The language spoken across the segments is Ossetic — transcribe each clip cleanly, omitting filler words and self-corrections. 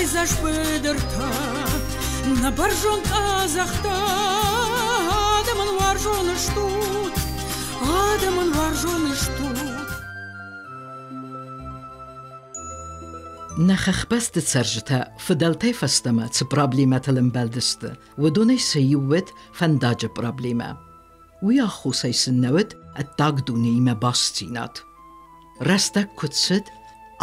Райдзаст быдыртӕ, нӕ бӕрзонд къӕдзӕхтӕ, адӕмӕн уарзон стут, адӕмӕн уарзон стут. Нӕ хӕхбӕсты цӕрджытӕ фыдӕлтӕй фӕстӕмӕ цы проблемӕтыл ӕмбӕлдысты, уыдонӕй сӕ иу уыд фӕндаджы проблемӕ. Уый аххосӕй сын нӕ уыд ӕддаг дунеимӕ бастдзинад. Рӕстӕг куыд цыд,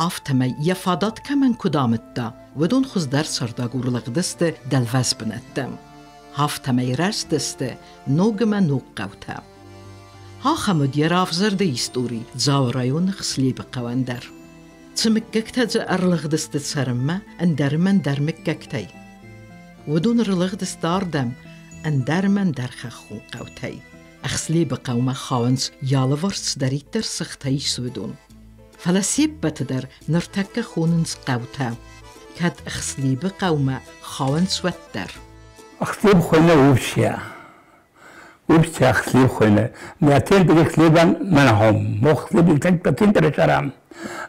афтӕмӕй йӕ фадат кӕмӕн куыд амыдта, уыдон хуыздӕр цардагур лыгъдысты дӕлвӕз бынӕттӕм. Афтӕмӕй рӕзтысты ног ӕмӕ ног хъӕутӕ. Ахӕм уыд йӕ равзӕрды истори Дзауы районы Хслебы хъӕуӕн дӕр. Цы мыггӕгтӕ дзы ӕрлыгъдысты цӕрынмӕ, ӕндӕр ӕмӕ ӕндӕр мыггӕгтӕй. Уыдон ӕрлыгъдысты ардӕм ӕндӕр ӕмӕ ӕндӕр хӕххон хъӕутӕй. Ӕхслебы хъӕумӕ хауынц йӕ алыварс цыдӕриддӕр сыхтӕ ис, уыдон. Фӕлӕ се ппӕты дӕр ныртӕккӕ хонынц хъӕутӕ, кӕд Ӕхслебы хъӕумӕ хауынц, уӕддӕр. Ӕхслеб хуыйны Упсия. Упсия Ӕхслеб хуыйны. Мӕтен били хлебан мӕнхом. Мох хлеби тентер шарам.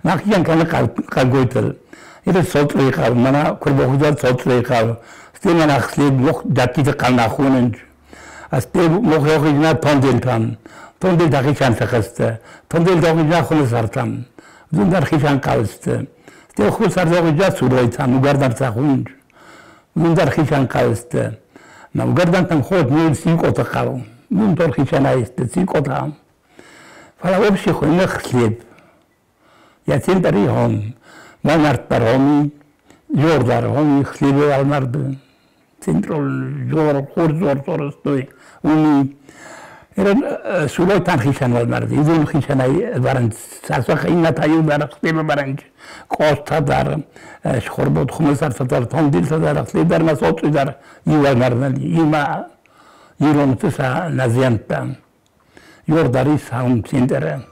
Мах ян каны къагойтыл. Это сотрый хъӕу, мӕнӕ куырбохуыдзар сотрый хъӕу. Стӕй мӕнӕ хлеб мох дӕттиты хъӕна хонынц. Стӕй мох йохидна тондельтам. Тондельта хицӕн сӕхӕсты. Тондельта хицӕн хуыны сӕртам. Уыдон дӕр хицӕн хъӕу сты. Стӕй хуы сӕрты хицӕн сурӕйтам, уыгӕрдӕнтӕ хуынынц. Уыдон дӕр хицӕн хъӕу сты. Мӕ уыгӕрдӕнтӕм хот не Цикъоты хъӕу. Уыдон дӕр хицӕнӕй сты Цикъотӕ. Фӕлӕ общий хуыйны хлеб. Я центр hom. Монарт хоми, Jorдар хоми, хлебе алмарды. Централ жор, хур жор соростой. Уми Эрен сулайтан хицӕн уӕлмӕрд, идон хицӕнӕй баранц, сасах иннӕтӕ иу дӕр хлебе баранч, къоста дӕр, шхорбот хумысарта дӕр, тондилта дӕр, хлеб дӕр, ма соцъи дӕр, иу уӕлмӕрдӕн, има иронты са назиӕнттӕ. Йордари саум центере.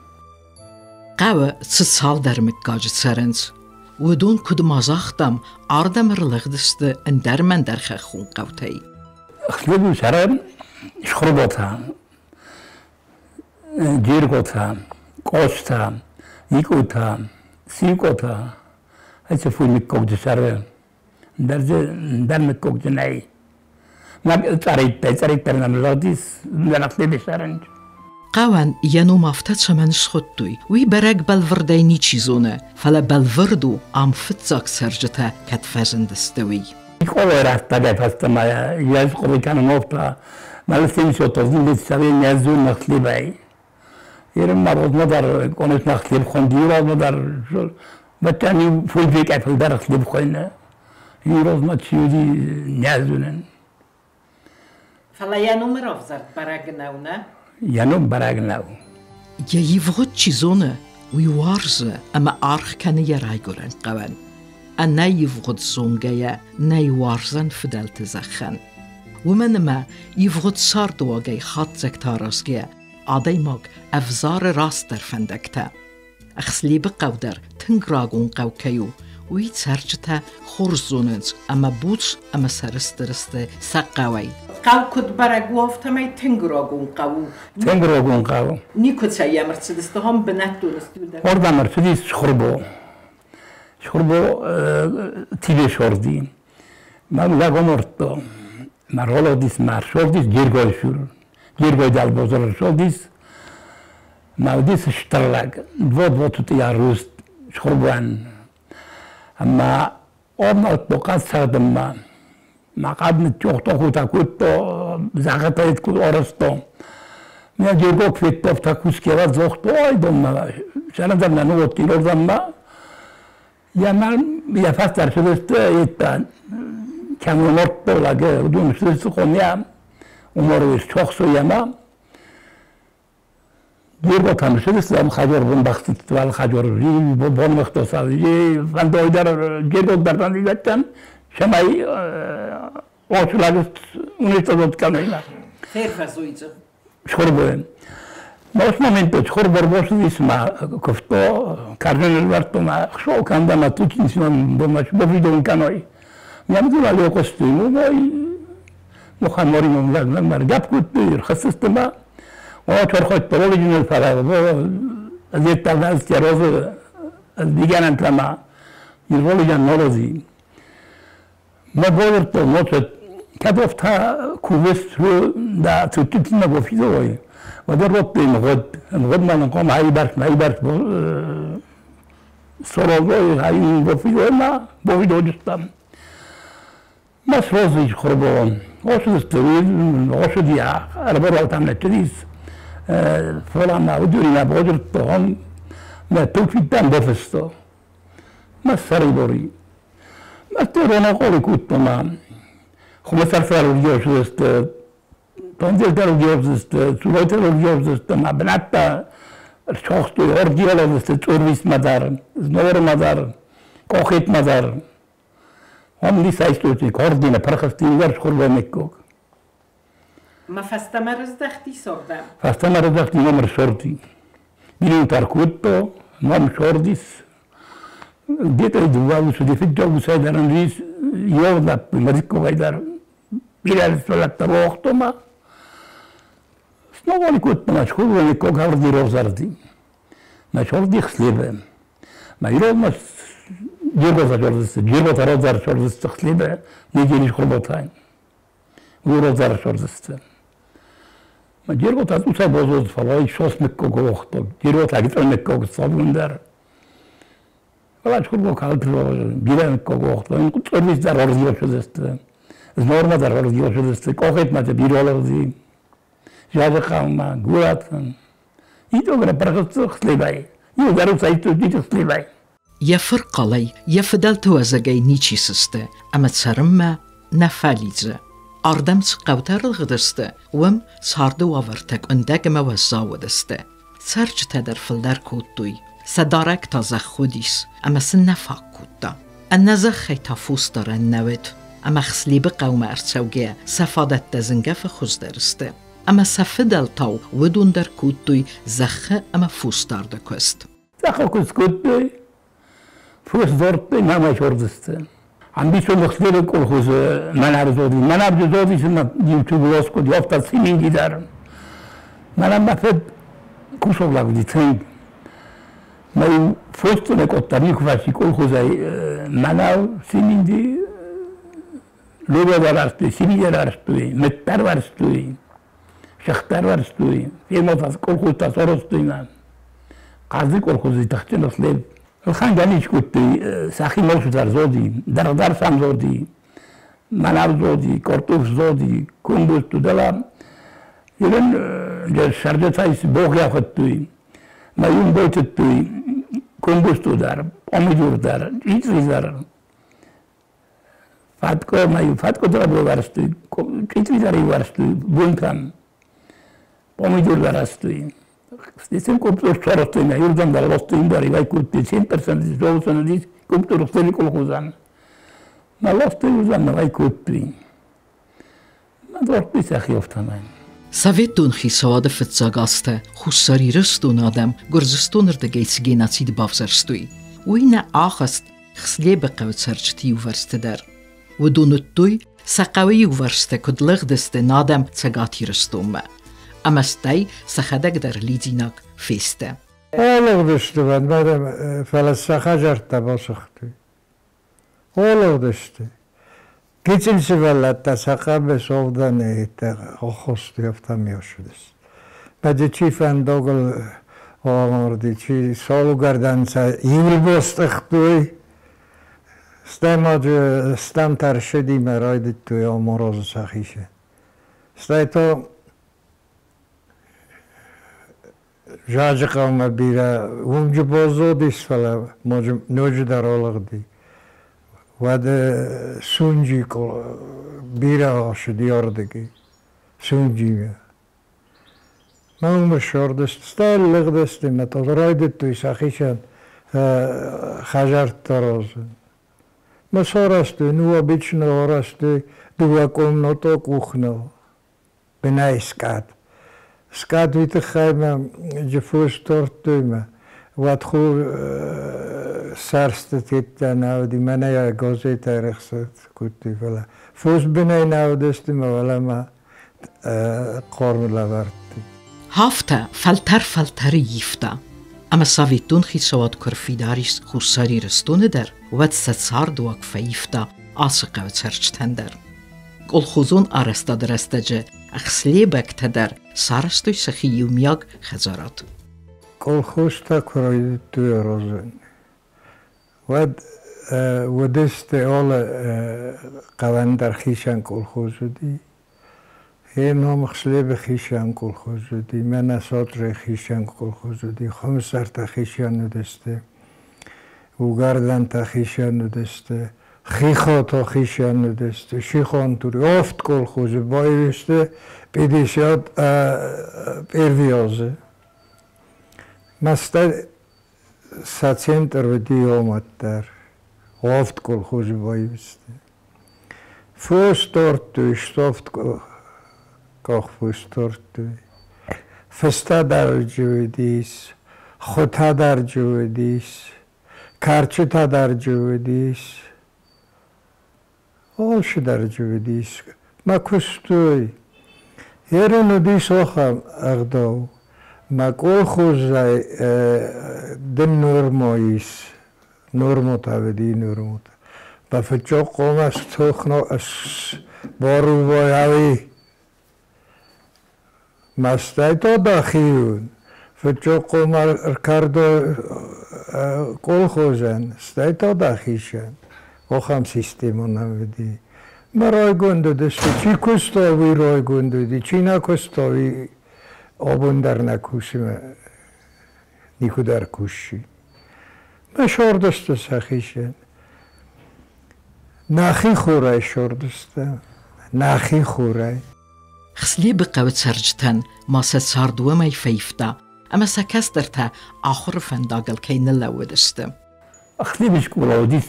Хъӕуы цы цалдӕр мыггаджы цӕрынц, уыдон, куыд ма загътам, ардӕм ӕрлыгъдысты ӕндӕр ӕмӕ ӕндӕр хӕххон хъӕутӕй. Хлебу сӕрӕн Шхурбота, Джиргота, Къоста, Икъута, Сикъота, эти фуй мыккогджы сӕры ӕндӕр мыккогджы нӕй. Цъӕритты нӕм лыгъдис, нӕ сӕрӕн. Хъӕуӕн йӕ ном афтӕ цӕмӕн схуыдтой, уый бӕрӕг бӕлвырдӕй ничи зоны, фӕлӕ бӕлвырд у, ам фыццаг цӕрджытӕ кӕд фӕзындысты, уый. Николай рӕстӕгӕй фӕстӕмӕ йӕ хъуыды кӕнын офта, Малысенсотозын нӕзу нахлибай. Ерым марозма дӕр конес нахлиб хон, дирозма дӕр баттани фулбек әфілдар хлеб хойна. Ирозма чиуди нӕзунен. Фӕлӕ йӕ ном равзӕрд бӕрӕг нӕу, нӕ? Йӕ ном бӕрӕг нӕу. Йӕ ивгъуыд чи зоны, уый уарзы ӕмӕ аргъ кӕны йӕ райгуырӕн хъӕуӕн. Ӕнӕивгъуыд зонгӕйӕ нӕй уарзӕн фыдӕлты зӕххӕн. Уымӕн ӕмӕ ивгъуыд цардыуагӕй хатдзӕгтӕ аразгӕйӕ, адӕймаг ӕвзары растдӕр фӕндӕгтӕ. Ӕхслебы хъӕу дӕр тынг рагон хъӕу кӕй у, уый цӕрджытӕ хорз зонынц ӕмӕ буц ӕмӕ сӕрыстыр сты сӕ хъӕуӕй. Хъӕу куыд бӕрӕг у, афтӕмӕй тынг рагон хъӕу у. Тынг рагон хъӕу. Никуыцӕй йӕм ӕрцыдысты, ахӕм бынӕттон сты. Ордӕм ӕрцыдис Цхуырбо. Цхуырбо Тибешорди. Мӕм лӕгомордто. Ма ролодис, ма ршолдис Гергой шур. Гергой дӕлбозор ршолдис. Ма уыдис стыр лӕг. Двод-вот я руст Цхуырбуан. Ӕмӕ омнотто хъӕдцӕгъдынмӕ. Ма хъӕд ныттохтохутӕ кодто, загъатайт ку оросто. Меня Гергок федтов такускева зохто, ой донна, шанадар на нуот ирорданма. Я я фастар шудесте etta кемонотто лаге удун шудесте коня уморвис чохсо яма. Герго там шудесте ам хажор бун бахтит вал хажор бон махтоса. Фандойдар Герго дардан дигаттан шамай оцулагус унистодот канайна. Ферфазуидзе. Шхурбоен. Nos momento шхурбор босудис ма кофто карденел варто ма шо канда ма тучин симон бомаш бовидон каной. Ням дула лео костюму мой мохан моримон лаг лаг мар гап куттыр хасыстыма. О чорхот половинul фара бо азетта аз терозу аз биганан трама. Ирволиjan нолози. Ma bojerto noce kadofta kuvestru da tuttina bofidoi. ودربت مغد مغد ما نقوم هاي برك ما برك سرودوي هاي بوفيدوي ما بوفيدوي جستم ما سروزي خربون غوش دستويل غوش ديا أربعة تعمل تريس فلا ما ودوري بوجر طهم ما توفي تام بوفستو ما سريبوري ما ترونا قولي كنت ما خمسة فارو جوش دست تنزل ترو جوش دست سلوت ترو جوش دست ما بنعتا شخص أرجيلا دست توريس مدار زنور مدار كوخيت مدار هم ليس عايشتوتي كوردينا برخستين ورش خربا مكوك ما فاستمر زدختي صوردا فاستمر زدختي نمر شرطي بينو تاركوتو نم شورديس ديت الدوال سودي في الجو سايدر نريس يوضا مريكو غيدر بيلال سولات تروختو ما سنوالي كنت ما شخور ونكوك هاردي روزاردي ما شوردي خسليبه ما يروح ما جيربوتا شوردس جيربوتا روزار شوردس خسليبه نيجي خربوتاين وروزار شوردس ما جيربوتا توسا بوزوز فلاي شوس مكوك وختو جيربوتا قطع مكوك صابون ولا شخور بوك هالت بيلا مكوك وختو قلت دار روزي شوردس زنور دار روزي شوردس كوخيت ما تبيرولوزي ჟაჟაყავმა გურათან იტოგრა პრახს ხსლებაი იუდარო საიტო დიდ ხსლებაი йӕ фырхъалӕй, йӕ фыдӕлты уӕзӕгӕй ничи сысты, ӕмӕ цӕрынмӕ нӕ фӕлидзы. Ардӕм цы хъӕутӕ рылгъыдысты, уым царды уавӕртӕ къуындӕг ӕмӕ уӕззау уыдысты. Цӕрджытӕ дӕр фылдӕр кодтой. Сӕ дарӕг та зӕхх уыдис, ӕмӕ сын нӕ фаг кодта. Ӕнӕ зӕххӕй та фос дарӕн нӕ уыд, ӕмӕ Хслебы хъӕумӕ ӕрцӕугӕйӕ сӕ фадӕттӕ зынгӕ фӕхуыздӕр сты. Ӕмӕ сӕ фыдӕлтау уыдон дӕр кодтой зӕххы ӕмӕ фосдарды куыст. Зӕххы куыст кодтой, фос дардтой, мама шордысты. Амбицион хслебы колхоз манар зоди. Манар зоди сма YouTube лоско диофта симинги дар. Манар ма фед кусовлаг ди цинг. Ма фостone котта никваши колхозай манар симинди лобо дарастуй, симинги дарастуй, меттар дарастуй. شختار ورستوي في موطا колхоз тасоростуй ма. قازي колхози тахтин слеб. الخان قالي كنت ساخي موش دار زودي دار دار سام زودي منار زودي كورتوف زودي كومبوستو دلا يلن جل شرجة تايس بوغيا خدتوي ما يوم بوتتوي كومبوستو دار أمجور دار إيتري دار فاتكو ما يو فاتكو دار بوغارستوي إيتري دار يوارستوي بونكام помидор варастуи. Десем куптур чоростуи, юрдан дар лостуи дари вай кутти 100% золотон дис куптур хтели колхозан. Ма лостуи узан вай кутти. Ма дортуи сахиофтанай. Советон хицауады фыццаг азты Хуссар Ирыстоны адӕм Гуырдзыстоны рдыгӕй цы геноцид бавзӕрстой, уый нӕ ахызт Хслебы хъӕуы цӕрджыты иувӕрсты дӕр. Уыдон уыдтой, сӕ хъӕуы иувӕрсты куыд лыгъдысты адӕм Цӕгат Ирыстонмӕ. Ӕмӕ стӕй сӕхӕдӕг дӕр лидзинаг фесты. Олыгъдысты, фӕлӕ сӕ хӕдзӕрттӕ басыгътой. Олыгъдысты. Гыццыл сывӕллӕттӕ сӕ хъӕбыс овдӕны оххостой, афтӕ миошудыс. Бӕдзы чи фӕндагыл амарди, чи салугӕрдӕн сӕ иуылбостыгътой, стӕй ма стӕмтӕ ӕрсыди мӕ райдыдтой аморозы сӕхицӕн. Стӕй та Жаджыхъӕумӕ бирӕ уынджы баззадис, фӕлӕ ноджыдӕр алыгъди. Уӕд Сунджи бирӕ ацыди ардыгӕй, Сунджимӕ. Мӕ уым ссардысты, стӕй лыгъдысты мӕ та райдыдтой сӕхицӕн хӕдзӕрттӕ аразын. Мӕ сарӕзтой, ну обычно арӕзтой дыууӕ комнатӕ кухнӕ, бынӕй скъӕт. Скъӕт уый тыххӕй мӕ фос дардтой мӕ уӕд хур сӕрсты теттӕ нӕ уыди, мӕнӕ йӕ газетӕй рӕхсад кодтой, фӕлӕ фос бынӕй нӕ уыдысты мӕ уӕлӕмӕ хъарм лӕвӕрдтой. Афтӕ фӕлтӕр фӕлтӕры ивта. Ӕмӕ советон хицауад куы ӕрфидар ис Хуссар Ирыстоны дӕр, уӕд сӕ цардуаг фӕивта Ацы хъӕуы цӕрджытӕн дӕр. Колхозон арӕзтады рӕстӕджы ӕхслебӕгтӕ дӕр сарӕзтой сӕхи иумиаг хӕдзарад. Колхозтӕ куы райдыдтой аразын, уӕд уыдысты алы хъӕуӕн дӕр хицӕн колхоз уыди. Йе ном Хслебы хицӕн колхоз уыди, мӕнӕ Сотры хицӕн колхоз уыди, Хуымсӕртӕ хицӕн уыдысты, Угӕрдӕнтӕ хицӕн уыдысты, Хихото хицӕн уыдысты, Шихонтури, офт колхозы баиу 51 азы. Мастӕ сӕ центр уыди омаддӕр, офт колхозы баиу сты. Фос дардтой, ставд къахфос дардтой. Фыстӕ дӕр уыдис, хуытӕ дӕр уыдис, кӕрчытӕ дӕр уыдис, алцы дӕр уыдис. Мӕ куыстой. Ерын уыдис ахӕм ӕгъдау. Мӕ колхозӕй дын норма ис. Нормота уыди, нормота. Мӕ фыццаг хъуамӕ барувай Мастӕй то дӕхиуын. Фыццаг хъуамӕ ӕркӕрдо колхозӕн, стӕй та дӕхицӕн. Ахӕм системӕ нӕм уыди. Мӕ райгонд уыдысты, чи куыста, уый райгонд уыди, чи нӕ куыста, уый абон дӕр нӕ кусы мӕ никуыдӕр кусы. Мӕ сордысты сӕхицӕн. Нӕхи хурӕй сордысты, нӕхи хурӕй. Хслебы хъӕуы цӕрджытӕн ма сӕ цард уымӕй фӕивта, ӕмӕ сӕ кӕстӕртӕ ахуыры фӕндагыл кӕй ныллӕууыдысты. Хлеб школа уыдис,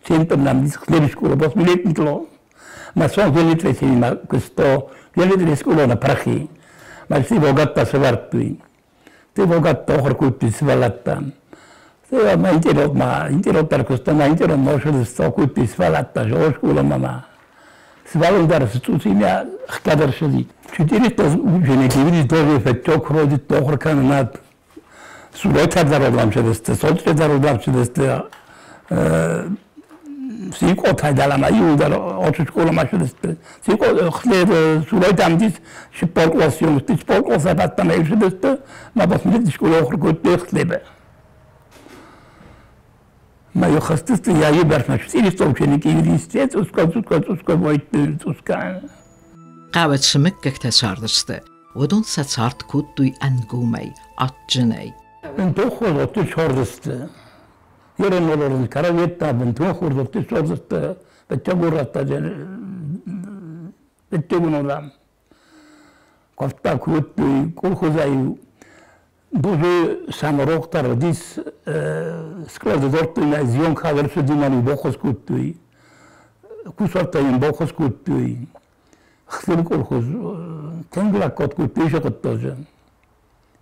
центр нам уыдис хлеб школа, восьмилетний. Ma sono quelli ma questo quelli scuola na prachi. Ma si vogatta sevartui. Te vogatta ohrkutti svalatta. Se ma intero ma intero per questo ma intero no se kutti svalatta, jo школа мама. Свалдар сцуцимя хкадаршади. Четыре ученики тоже фетчок родит тохр канат. Сулета дародам шедесте, сотре дародам шедесте. სიკოთა დალამა იუდა ოჩ შკოლა მაშედესტე. სიკო ხლე სულეტამდის შპოლკოსიუმ შპოლკოსა ბატტამა იშედესტე, მა ბოსმიდი შკოლა ოხრ გოტე ხლება. Ma joħastist ja jiberf ma xtiri stowċeni kivri цуска цуска цуска войт цуска. Хъӕуы цы мыггӕгтӕ цардысты, уыдон сӕ цард кодтой ӕнгомӕй, адджынӕй. Бынтон хорз Ерен olorun karavetta бынтон хорз шордысты. Беттегурратта беттегунола. Кофта кутты колхозаю Дуже саморохтар дис склад дорты на зион хавер шедимани бохос кутты. Кусартайын бохос кутты. Хлеб колхоз тенгла кот кутты шокоттоже.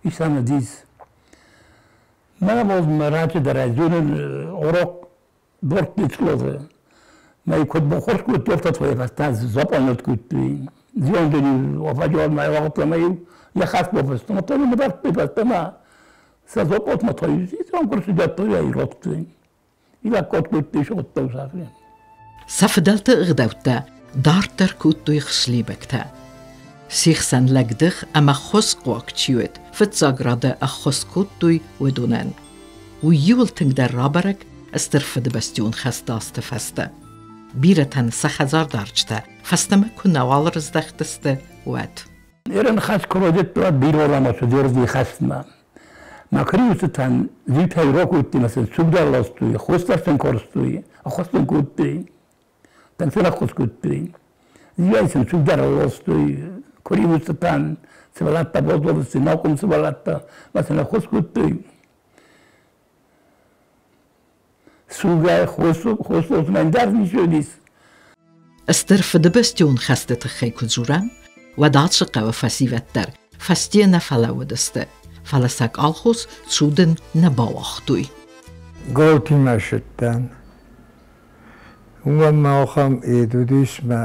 Исана дис. Ma воз мараче да разюнен орок дорт дицклозе. Ma кот бохос кутты орта твоя фастаз запанот кутты. Зион дени офаджол ма вақт ма يخاف بس ما طول ما بس ما سازوبوت ما طول زون كرسي جاتو يا يروتين إلى كوت كنت شو توصافين. Сӕ фыдӕлты ӕгъдӕуттӕ дарддӕр кодтой хслебӕгтӕ. Се хсӕн лӕгдых ӕмӕ ӕххуысхъуаг чи уыд, фыццаг рады ӕххуыс кодтой уыдонӕн. Уый иууыл тынгдӕр рабӕрӕг Стыр Фыдыбӕстӕйон хӕсты азты фӕстӕ. Бирӕтӕн сӕ хӕдзардарджытӕ фӕстӕмӕ куы нӕуал рыздӕхтысты, уӕд. Ерен хас кородет бирола дерди хасма. Ma kriusutan zitay rokutti masen sugdallastui, хостарсан корстуи, хостан кутти. Тансена хоскутти. Зиайсан сугдалластуи, криусутан свалатта бодлоси наукум свалатта, масен хоскутти. Суга хосу хосу мен нишодис. Стыр Фыдыбӕстӕйон хӕсты тыххӕй куы дзурӕм, уӕд ацы хъӕуы фӕсивӕд дӕр фӕсте нӕ фӕлӕууыдысты, фӕлӕ сӕ колхоз цудын нӕ бауагътой. Голтимӕ сыдтӕн. Уымӕн ма ахӕм ед уыдис, мӕ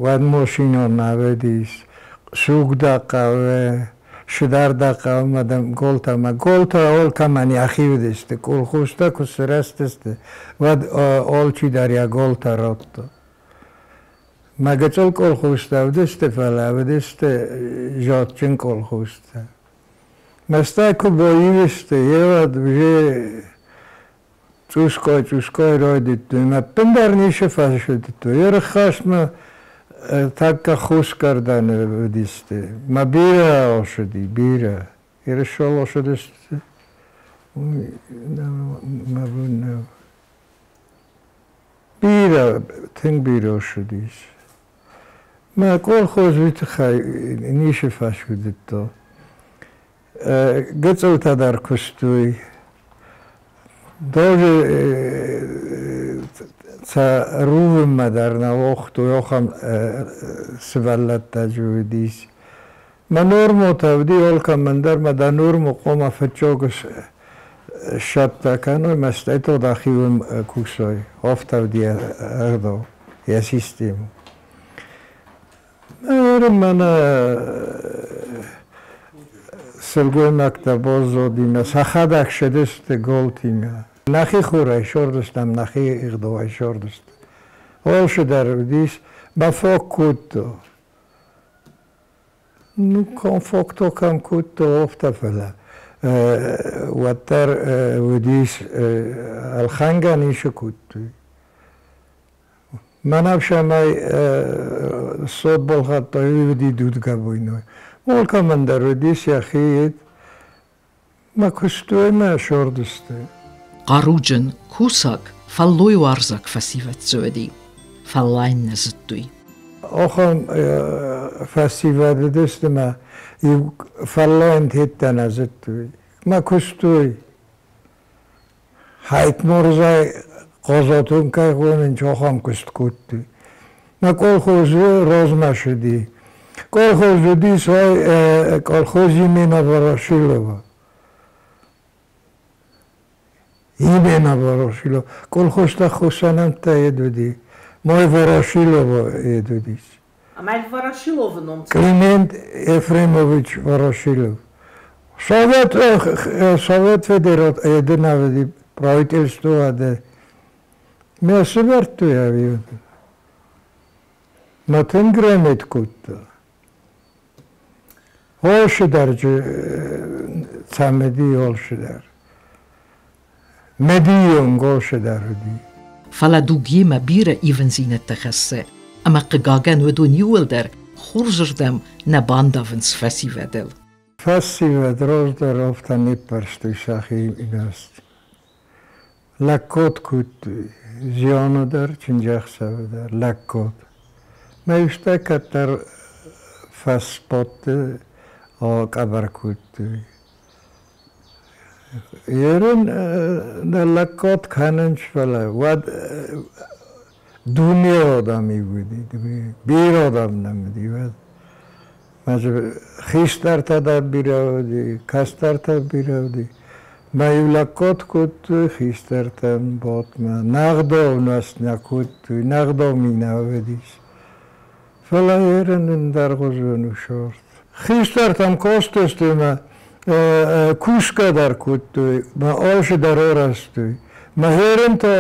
уӕд машинӕ нӕ уыдис. Суг дӕ хъӕуы, сыдар дӕ хъӕуы, мӕ дӕм голтӕ ма голтӕ алкӕмӕн йӕхи уыдысты. Колхозтӕ куы сырӕзтысты, уӕд алчидӕр йӕ голтӕ радта. Ма гыццыл колхозтӕ уыдысты, фӕлӕ уыдысты зондджын колхозтӕ. Мӕстӕй куы боивысты, еуӕд уже цъусгай-цъусгай райдыдтой. Мӕ ӕппындӕр ницы фӕсудыдтой. Ерыххӕстмӕ тӕккӕ хусгӕрдӕны уыдысты. Мӕ бирӕ ацыди, бирӕ. Ерысол ацыдысты. Мӕ бон нӕу. Бирӕ, тынг бирӕ ссыдис. Мӕ колхоз уый тыххӕй ницы фӕсудыдта. Гыццылтӕ дӕр куыстой. Тоже сӕ рувынмӕ дӕр нӕ уагътой, ахӕм сывӕллӕттӕ дзы уыдис. Мӕ нормотӕ уыди алкӕмӕн дӕр, мӕ дӕ норму хъуамӕ фыццаг ссадта кӕной, мӕ стӕй то дӕхиуыл кусой. Афтӕ уыди ӕгъдау, йӕ системӕ. Мӕнӕ сылгоймӕгтӕ баззадимӕ, сӕхӕдӕг ссыдысты галтимӕ. Нӕхи хурӕй сордыстӕм, нӕхи ӕгъдауӕй сордыстӕм. Алцыдӕр уыдис, мӕ фаг кодта. Ну, комфорт кӕм кодта, афтӕ, фӕлӕ уӕддӕр уыдис ӕлхӕнгӕ ницы кодтой. Мӕн ӕфсӕрмӕй цот балхӕдта, уый уыди дудгӕбойнаг. Алкӕмӕн дӕр уыдис йӕхи мӕ куыстой мӕ сордысты. Хъаруджын, кусӕг, фӕллойуарзаг фӕсивӕд дзы уыди. Фӕллайын нӕ зыдтой. Ахӕм фӕсивӕд уыдысты мӕ иу фӕллайын тедтӕ нӕ зыдтой. Мӕ куыстой. Хайтмурзай Хъозотун кӕй хонынц, ахӕм куыст кодтой. Мӕ колхозы размӕ цыди. Колхоз уыдис колхоз имени Ворошилова. Именно Ворошилов. Колхозтӕ хуссӕнӕмттӕ ед уыди. Мой Ворошилова ед уыдис. Ӕмӕ Ворошиловы ном Климент Ефремович Ворошилов. Совет Федерат правительство Мӕ сывӕрдтой ӕви? Мӕ тынг рӕмет кодта. Алцыдӕр цӕмӕди алцыдӕр. Медийон алцыдӕр уыди. Фӕлӕ дугимӕ бирӕ ивындзинӕдтӕ хӕссы, ӕмӕ хъыгагӕн уыдон иууылдӕр хорзырдӕм нӕ бандавынц фӕсивӕдыл. Фӕсивӕд раздӕр афтӕ не ппӕрстой сӕхи инӕст. Лӕггад кодтой зианы дӕр, чындзӕхсӕвы дӕр, лӕггад. Мӕ устӕ кӕддӕр фӕсбадты къӕбӕр кодтой. Ерын нӕ лӕггад кӕнынц, фӕлӕ уӕд дуне адӕм уыди, бирӕ адӕм нӕм уыди уӕд. Хистӕртӕ дӕр бирӕ уыди, кӕстӕртӕ бирӕ уыди. Мӕ иу лӕггад кодтой хистӕртӕн бадмӕ. Нӕгъдау нас нӕ кодтой, нӕгъдау ми нӕ уыдис. Фӕлӕ ерын ӕндӕргъуызон у сорт. Хистӕртӕм кастысты мӕ кусгӕ дӕр кодтой, мӕ алцы дӕр арӕзтой. Мӕ ерын та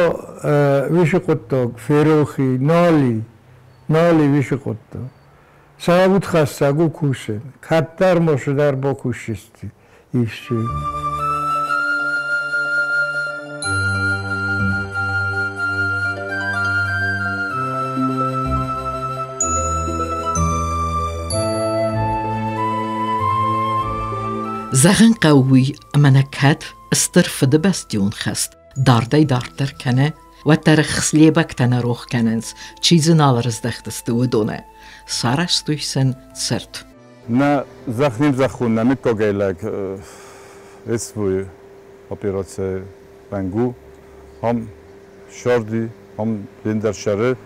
уыцы хъуыддаг ферох и, нал и, нал и уыцы хъуыддаг. Сӕ удхӕссӕг у кусын. Кӕддӕр ма цыдӕр бакусдзысты исчи. Зӕгъын хъӕуы уый, ӕмӕ нӕ кӕд Стыр Фыдыбӕстӕйон хӕст дардӕй-дарддӕр кӕны, уӕддӕр хслебӕгтӕ нӕ рох кӕнынц, чи дзы нал ӕрыздӕхтысты, уыдоны. Сарӕзтой сын цырт. Нӕ зӕхх не мзӕххон, нӕ мыггагӕй лӕг СВО операция Бангу, ам Шорди, ам Линдершеры.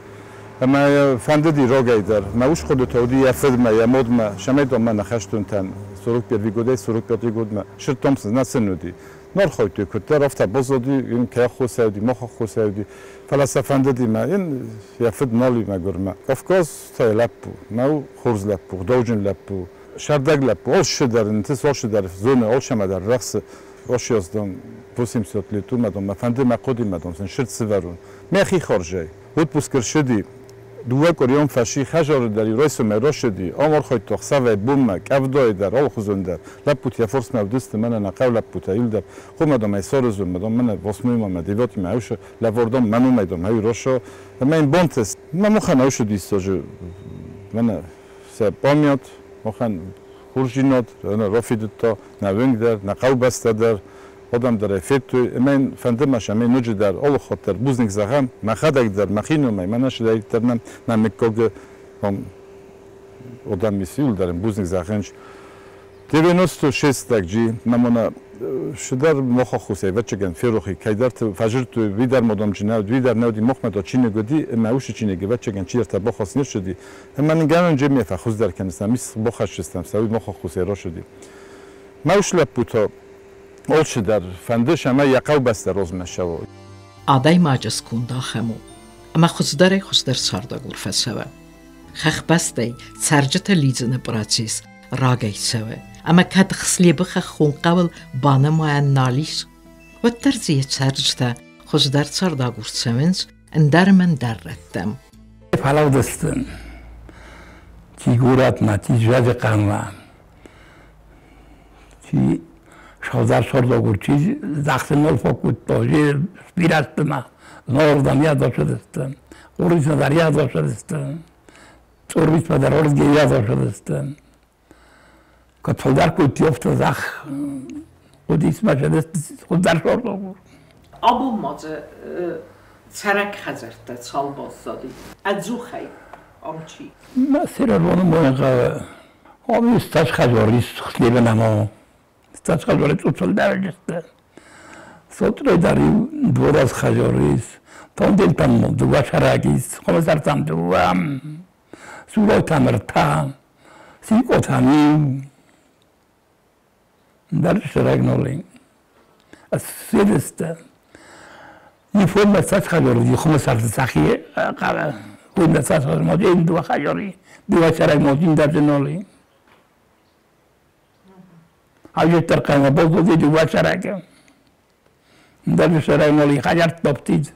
Ӕмӕ фӕндыди рогӕй дӕр. Мӕ ус хъуыдытӕ уыди йӕ фыдмӕ, йӕ модмӕ, сӕмӕй мӕ нӕ хӕстонтӕн 41 годӕй 45 годмӕ. Сырдтом сын нӕ сын уыди. Нархойтой куыддӕр, афтӕ баззади, йын кӕй аххосӕй уыди, мах аххосӕй уыди. Фӕлӕ сӕ фӕндыди мӕ, йын йӕ фыд нал и мӕгуырмӕ. Кавказ та йӕ лӕппу, мӕ у хорз лӕппу, гъдауджын лӕппу, сӕрдӕг лӕппу, алцы дӕр ын алцы дӕр зоны, алцӕмӕ дӕр рӕхсы. Ошиаздон 80 лет мӕ дон, мӕ фӕнды мӕ хъуыди мӕ дон, сын сырд сывӕрон. Мӕхи хорзӕй. Отпуск ӕрцыди. Дыууӕкъуырион фӕси хӕжары дӕр иу райсомӕй рашыди, ам архайдта ӕхсӕвӕй бонмӕ, къӕвдайы дӕр, алыхуызон дӕр. Лӕппутӕ форсмӕ уыдысты, мӕнӕ нӕ хъӕу лӕппутӕ иуылдӕр. Хъуымӕ, дам, ӕй сарызон, мӕ, дам, мӕнӕ восьмоймӕ мӕ девятимӕ ӕусы лӕвар, дам, мӕ номӕй, дам, ӕй раша. Ӕмӕ йын бантыст. Мӕ махӕн ӕусы диссаджы мӕнӕ сӕ памят, махӕн хорздзинад рафидыдта нӕ уынг дӕр, нӕ хъӕубӕстӕ дӕр, адӕм дӕр ӕй федтой. Ӕмӕ йын фӕнды мӕ сӕмӕй ноджы дӕр алы хатт дӕр бузныг зӕгъӕм, мӕхӕдӕг дӕр, мӕхи номӕй, мӕнӕ сыдӕриддӕр нӕм нӕ мыггагы адӕм ис, иуылдӕр ын бузныг зӕгъынц. 96 джи мӕ шыдӕр мохахусӕй ӕвӕццӕгӕн ферохи, кӕйдӕрты фӕзырдтой, уый дӕр ма дам нӕ уыд, уый дӕр нӕ уыди, махмӕ та чиныг уыди, ӕмӕ уыцы чиныг ӕвӕццӕгӕн чидӕртӕ бахӕс не рцыди. Ӕмӕ нын гӕнӕн джемме фӕхуыздӕр кӕныстӕм, ис бахӕсдзыстӕм сӕ, уый махахусӕй рацыди. Мӕ уыцы лӕппу та алцыдӕр фӕнды, цӕмӕй йӕ хъӕубӕстӕ размӕ цӕуа. Адӕймаджы сконд ахӕм у, ӕмӕ хуыздӕрӕй хуыздӕр цардагур фӕцӕуы. Хӕхбӕстӕй цӕрджытӕ лидзыны процесс рагӕй цӕуы, ӕмӕ кӕд Хслебы хӕххон хъӕуыл банымайӕн нал ис, уӕддӕр дзы йӕ цӕрджытӕ хуыздӕр цардагур цӕуынц ӕндӕр ӕмӕ ӕндӕр рӕттӕм. Фӕлыгъдысты чи горӕтмӕ, чи Зӕдыхъӕмӕ, чи сӕлдар сордогур, чи загъты нол фӕкодта, чи бирӕтты нордӕм ядошыдысты, Урысмӕ дӕр ядошыдысты, Цъурвитмӕ дӕр уырдгӕ ядошыдысты. Кӕд фылдӕр кодтой, афтӕ зӕхх уыдис мӕ хуыздӕр сордогур. Абон ма дзы цӕрӕг хӕдзӕрттӕ цал баззади? Ӕдзухӕй ам чи? Мӕ серӕроны мойгъа ам ис цас хӕдзар ис Хслебен ӕмӕ цас хӕдзар цъус фылдӕр сты. Сотрой дӕр иу двораз хӕдзар ис, Тондентам дыууӕ сӕрӕг ис, Хъуымызартам дыууӕ, Сулойтам ӕртӕ, Сикъотам иу. Дӕр сӕрӕг ноли. Ссыдысты. Ифонмӕ цас хӕдзар уыди, Хуымысарты сӕхи уымӕ цас хӕдзар дыууӕ хӕдзари, дыууӕ сӕрӕг ноджы дӕр ноли. Ажеттер хъӕмӕ бозоди дыууӕ сӕрӕгы. Дӕр сӕрӕг ноли хӕдзар топтид,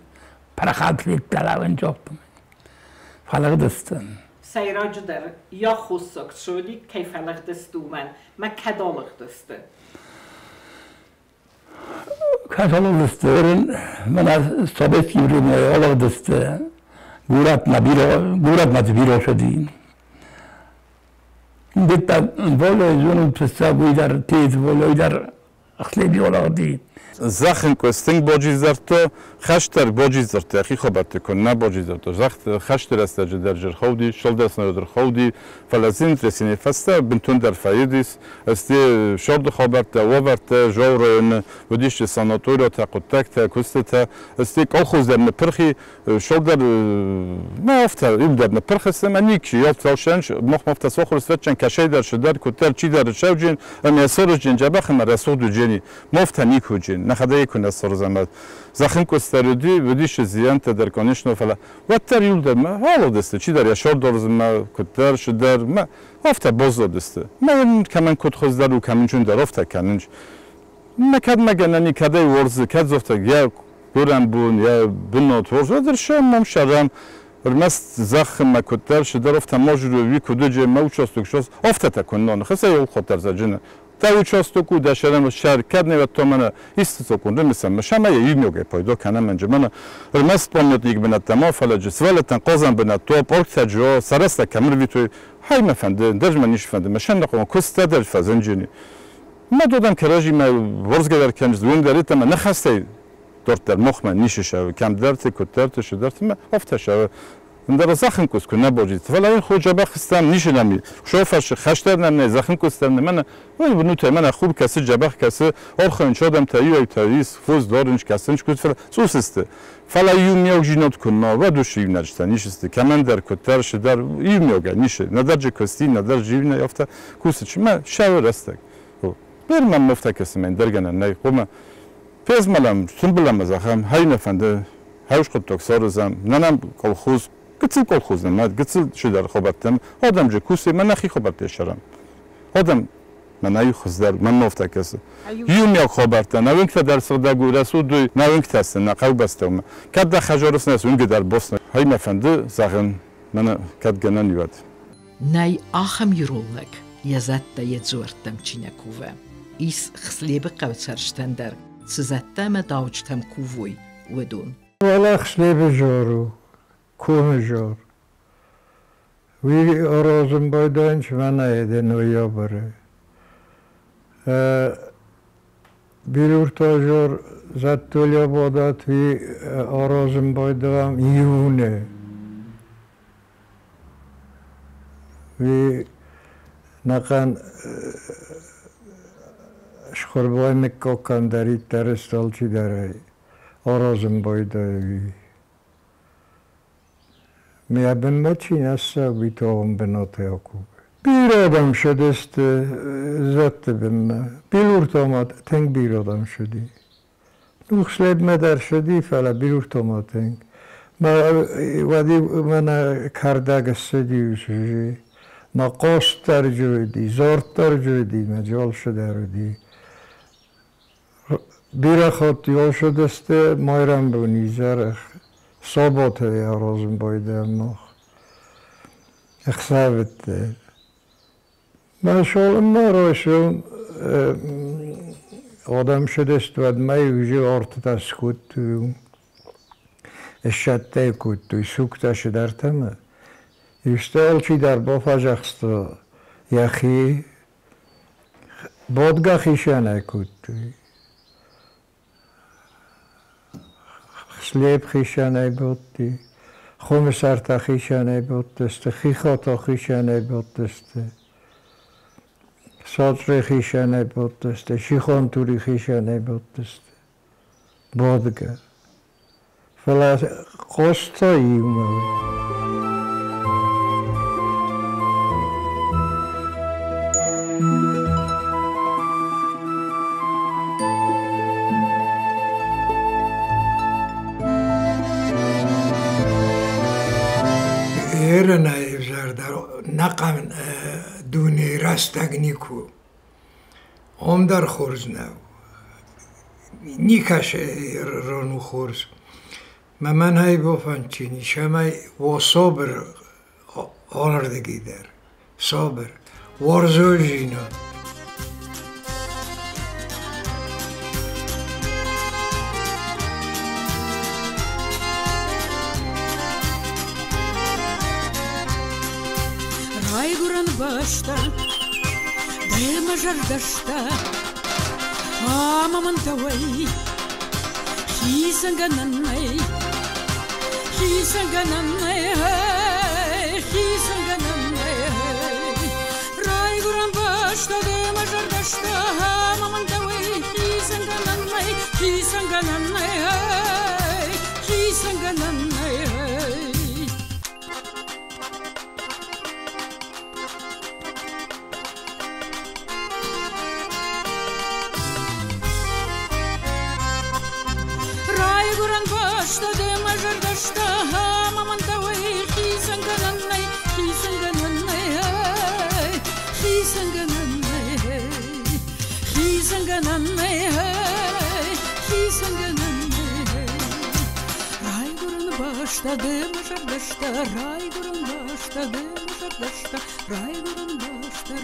парахат литталавен чоптум. Фӕлыгъдысты. Сӕйраджыдӕр йӕ аххосаг цы уыди, кӕй фӕлыгъдысты, уымӕн мӕ кӕд алыгъдысты? Кӕд алыгъдысты, мӕнӕ советский времяйы алыгъдысты. Горӕтмӕ бирӕ, горӕтмӕ дзы бирӕ цыди. Где-то волей зонут фыццаг уый дӕр, тез волей дӕр хлеби алыгъди. Захынкос тынг баджиздзырдта, хӕстӕр баджиздзырдта, йӕхи хабӕртты куы нӕ баджиздзырдта. Хӕсты рӕстӕджы дӕр ӕрхауди, сылдӕснӕ ӕрхауди, фӕлӕ землетрясение фӕстӕ бынтондӕр фӕидис. Сте сӕрды хабӕрттӕ, уавӕртӕ, Жау районы уыдис санаториятӕ, хъуыддӕгтӕ, куыстытӕ. Сте колхоз дӕр ныппырхи, шолдӕр ма афтӕ, иу дӕр ныппырх сты, ӕмӕ никчи, афтӕ мах афтӕ сахуыр свӕтчен кӕсӕйдӕр, шыдӕр, куыддӕр, чидӕр сӕвджын, ӕмӕ сорызджын джӕбӕх ӕмӕ рӕсугъд уыджени. Мафта никуджин, нӕхӕдӕг куы нӕ сорыз ӕмӕ захынкуыстӕр уыди, уыдис зиӕнтӕ дӕр, конечно, фӕлӕ уӕддӕр иуылдӕр мӕ алыгъдысты, чидӕр йӕ сордорзмӕ, куыддӕр, шыдӕр, мӕ афтӕ баззадысты. Мӕ кӕмӕн куыд хуыздӕр у, кӕмӕн чындӕр, афтӕ кӕнынц. Мӕ кӕд мӕ гӕнӕни кӕдӕй уорзы, кӕд зофта йӕ гуырӕн бон, йӕ бынат уорз, уӕддӕр шӕм мӕм шарам, ӕрмӕст зӕххы мӕ куыддӕр, шыдӕр афтӕ мажуры, уи куыдыджы, мӕ участок шос, афтӕтӕ куыннон, хӕсӕй олхотдӕр зӕджыны. Та участок у, дӕ шарам шар, кӕд не вӕдта мӕнӕ исты цокон, рымысӕм, мӕ шамӕ йӕ иумиогӕй пайда кӕнӕм ӕнджы мӕнӕ ӕрмӕст памятник бынӕттӕ ма, фӕлӕ джы сывӕллӕттӕн хъазӕн бынӕттӕ, парктӕ джы, сӕ рӕстӕг кӕм ӕрвитой, хай мӕ фӕнды, ӕндӕр мӕ ницы фӕнды, мӕ сӕннахъом куыстӕ дӕр фӕзынджыни. Мӕ додам кӕрӕдзимӕ уарзгӕ дӕр кӕнынц, уым дӕр ӕмӕ ныхӕстӕй дарддӕр махмӕ ницы сӕвы, кӕмдӕрты, куыддӕрты, шыдӕрты мӕ афтӕ сӕвы. Ӕндӕр захынкуыст куы нӕ баджит, фӕлӕ йын хо джӕбӕх стӕм, ницы нӕм и. Шофӕрсы хӕстӕр нӕм нӕй, захынкуыст нӕм нӕ, мӕнӕ уый бынутӕй, мӕнӕ хур кӕсы, джӕбӕх кӕсы, орхӕнч адӕмтӕ иуӕйтӕ ис, фос дарынч, кӕсынч, куыд, фӕлӕ цъус сты. Фӕлӕ иумиаг куы нӕ, уӕд уыцы иунӕджытӕ ницы сты. Кӕмӕндӕр, куыддӕр, шыдӕр, иумиагӕй ницы. Нӕдӕр джы куысти, нӕдӕр джы афтӕ кусыч. Мӕ сӕвы рӕстӕг. Бер мӕм афтӕ кӕсы, мӕ ӕндӕр гӕнӕн нӕй. Хъуымӕ фезмӕлӕм, тымбылӕм зӕгъӕм, хай нӕ фӕнды, хӕуыс хъуыддаг саразӕм, нӕ нӕм колхоз, гыццыл колхоз нӕ, гыццыл чидӕр хабӕрттӕм, адӕм джы кусы, мӕ нӕхи хабӕрттӕ сӕрӕм. Адӕм мӕнӕ хуыздӕр, мӕн афтӕ кӕсы. Иумиаг хабӕрттӕ, нӕ уынгтӕ дӕр сыгъдӕг у, рӕсугъд у, нӕ уынгтӕ сты, нӕ хъӕубӕстӕ. Кӕд дӕ хӕдзары снӕс, уынгы дӕр босна. Хай мӕ фӕнды зӕгъын, Мӕнӕ кӕд гӕнӕн уӕд. Нӕй ахӕм ирон лӕг, йӕ зӕдтӕ йӕ дзуӕрттӕм чи нӕ кувы. Ис Хслебы хъӕуы цӕрджытӕн дӕр, цы зӕдтӕ ӕмӕ дауджытӕм кувой, уыдон. Уӕлӕ Хслебы зор у, комы зор. Уый аразын байдайын мӕнӕ ноябры. Билуртажор зӕдтуля бодат уый аразын байдайӕм июны. Уый нӕхъӕн схуырбой мыккоккӕндӕриддӕр столчидӕрӕй аразын байдайы. Мӕ бынмӕ чи нӕ ссӕуы, уый бынаты акувы. Бирӕ адӕм ссыдысты зӕдты бынмӕ. Билуртомӕ тынг бирӕ адӕм ссыди. Нухслебмӕ дӕр ссыди, фӕлӕ Билуртомӕ тынг. Уӕд-иу мӕнӕ кӕрдӕг ссыди, ма хъост дӕр уыди, зорд дӕр уыди, ма джолшы дӕр уыди. Бирӕ хатт ссыдысты майрӕмбоны изӕры саботы аразын байдайӕм мах. Ӕхсӕвӕдде. Мӕ шолыммӕ райсом адӕм ссыдысты, уӕдмӕ уже артытӕ скодтой, ссадтӕ кодтой, сугтӕ цыдӕртӕ ма. Исты алчидӕр бафӕдзӕхста йӕхи, бадгӕ хицӕнӕй кодтой. Хслеб хицӕнӕй бадти, хомысӕртӕ хицӕнӕй бадтысты, хихотӕ хицӕнӕй бадтысты, Саджри хицӕнӕй бадтысты, Сихонтури хицӕнӕй бадтысты. Бадгӕ. Фӕлӕ Къоста иумӕ уыд. Ерынӕй ӕвзӕрдӕр нӕхъӕн дунейы рӕстӕг никуы. Ом дӕр хорз нӕу. Никӕсы рон у хорз. Мӕ мӕнӕй бофӕндджын цӕмӕй уо собыр алырдыги дӕр. Собыр. Уарзондзинад. Райгуырӕн бӕстӕ, дӕ мӕ зӕрдӕ сдӕ, ӕмӕ мын дӕуӕй хицӕнгӕнӕн нӕй, хицӕнгӕнӕн нӕй, хицӕнгӕнӕн нӕй. Райгуырӕн бӕстӕ, дӕ мӕ зӕрдӕ сдӕ, ӕмӕ мын дӕуӕй хицӕнгӕнӕн нӕй, хицӕнгӕнӕн нӕй, хицӕнгӕнӕн нӕй. Райгуырӕн бӕстӕ дӕ мӕ зӕрдӕ сдӕ, ӕмӕ мын дӕуӕй хицӕнгӕнӕн нӕй, хицӕнгӕнӕн нӕй, хицӕнгӕнӕн нӕй, хицӕнгӕнӕн нӕй, хицӕнгӕнӕн нӕй. Райгуырӕн бӕстӕ дӕ мӕ зӕрдӕ сдӕ, райгуырӕн бӕстӕ дӕ мӕ зӕрдӕ сдӕ, райгуырӕн бӕстӕ,